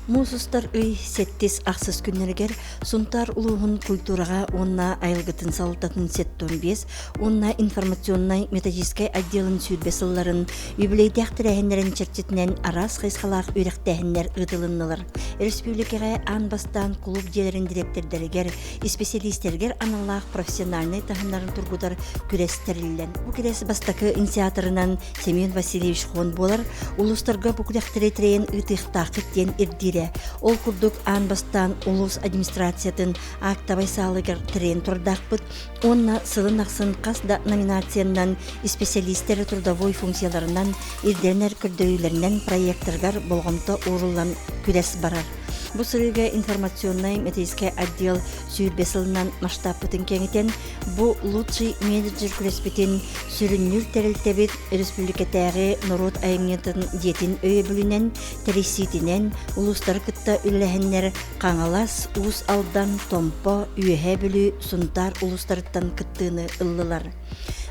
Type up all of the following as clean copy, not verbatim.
Муус устар ый сэттис ахсыс күннэригэр Сунтаар улууһун культураҕа уонна айылгытын салалтатын 75 уонна информационнай методическай отделын 20 сылларын юбилейдээх тэрээһиннэрин чэрчитинэн араас хайысхалаах үөрэхтээһиннэр ыытылыннылар. Республикаҕа аан бастаан кулууп дьиэлэрин дириэктэрдэригэр, исписэлиистэригэр аналлаах профессиональнай таһымнарын тургутар күрэс тэриллэн. Бу күрэс бастакы инициаторынан Семен Васильевич Хон буолар, улуустарга бу күрэхтэри тэрийэн ыытыахтааххыт диэн ирдиирэ. Ол курдук аан бастаан улуус администрациятын актовай саалыгар тэрийэн турдаахпыт уонна сылын ахсын хас да номинациянан исписэлиистэр трудовой функцияларынан ирдэнэр көрдөрүүлэринэн проекторыгар болҕомто ууруллан күрэс барар. Бу сырыыга информационнай методическай отдел 20 сылынан масштабпытын кэҥэтэн Бу лучший менеджер күрэспитин сүрүннүүр тэрилтэбит республикатааҕы норуот айымньытын дьиэтин өйөбүлүнэн, тэрийсиитинэн улуустары кытта үлэлэһэннэр Хаҥалас, Уус Алдан, Томпо, Үөһээ Бүлүү, Сунтаар улуустарыттан кыттыыны ыллылар.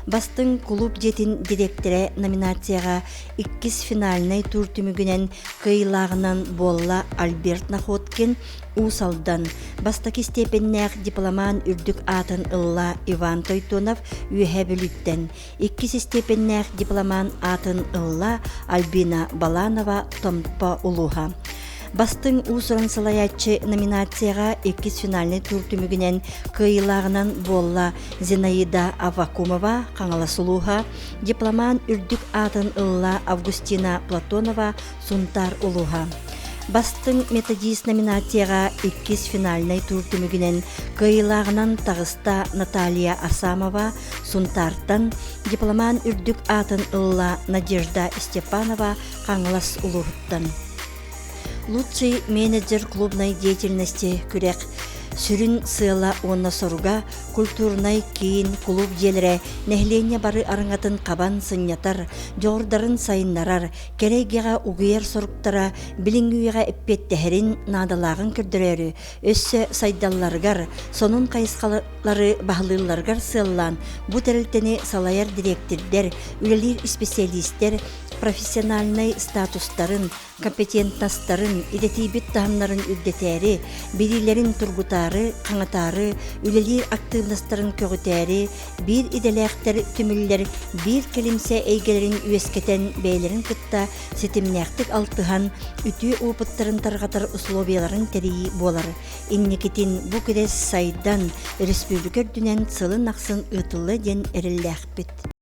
Бастыҥ кулууп дьиэтин дириэктэрэ номинацияҕа иккис финальнай тур түмүгүнэн кыайыылааҕынан буолла Альберт Находкин, Уус Алдан бастакы степеннээх дипломан үрдүк аатын ылла Иван Тойтонов Үөһээ Бүлүүттэн, иккис степеннээх дипломан аатын ылла Альбина Баланова Томпо улууһа. Бастыҥ уус-уран салайааччы номинацияҕа иккис финальнай тур түмүгүнэн кыайыылааҕынан буолла Зинаида Аввакумова Хаҥалас улууһа, дипломан үрдүк аатын ылла Августина Платонова Сунтаар улууһа. Бастыҥ методист номинацияҕа иккис финальнай тур түмүгүнэн кыайыылааҕынан таҕыста Наталья Асамова Сунтаартан, дипломан үрдүк аатын ылла Надежда Степанова Хаҥалас улууһуттан. Лучший менеджер клубной деятельности күрэх сүрүн сыала уонна соруга культурнай киин, кулууп дьиэлэрэ нэһилиэнньэ бары араҥатын хабан сынньатар, дьоҕурдарын сайыннарар, кэрэ эйгэҕэ угуйар соруктара билиҥҥи үйэҕэ эппиэттэһэрин наадалааҕын көрдөрөөрү, өссө сайдалларыгар, сонун хайысхалары баһылыылларыгар сыаллаан бу тэрилтэни салайар дириэктирдэр, үлэлиир исписэлиистэр профессиональнай статустарын, компетентностарын, идэтийбит таһымнарын үрдэтээри, билиилэрин тургутаары, хаҥатаары, үлэлиир актыыбынастарын көҕүтээри, биир идэлээхтэр түмүллэр биир кэлимсэ эйгэлэрин үөскэтэн бэйэлэрин кытта ситимнээхтик алтыһан, үтүө опыттарын тарҕатар условияларын тэрийии буолар. Инникитин бу күрэс сайдан, республика үрдүнэн сылын ахсын ыытыллыа диэн эрэллээхпит.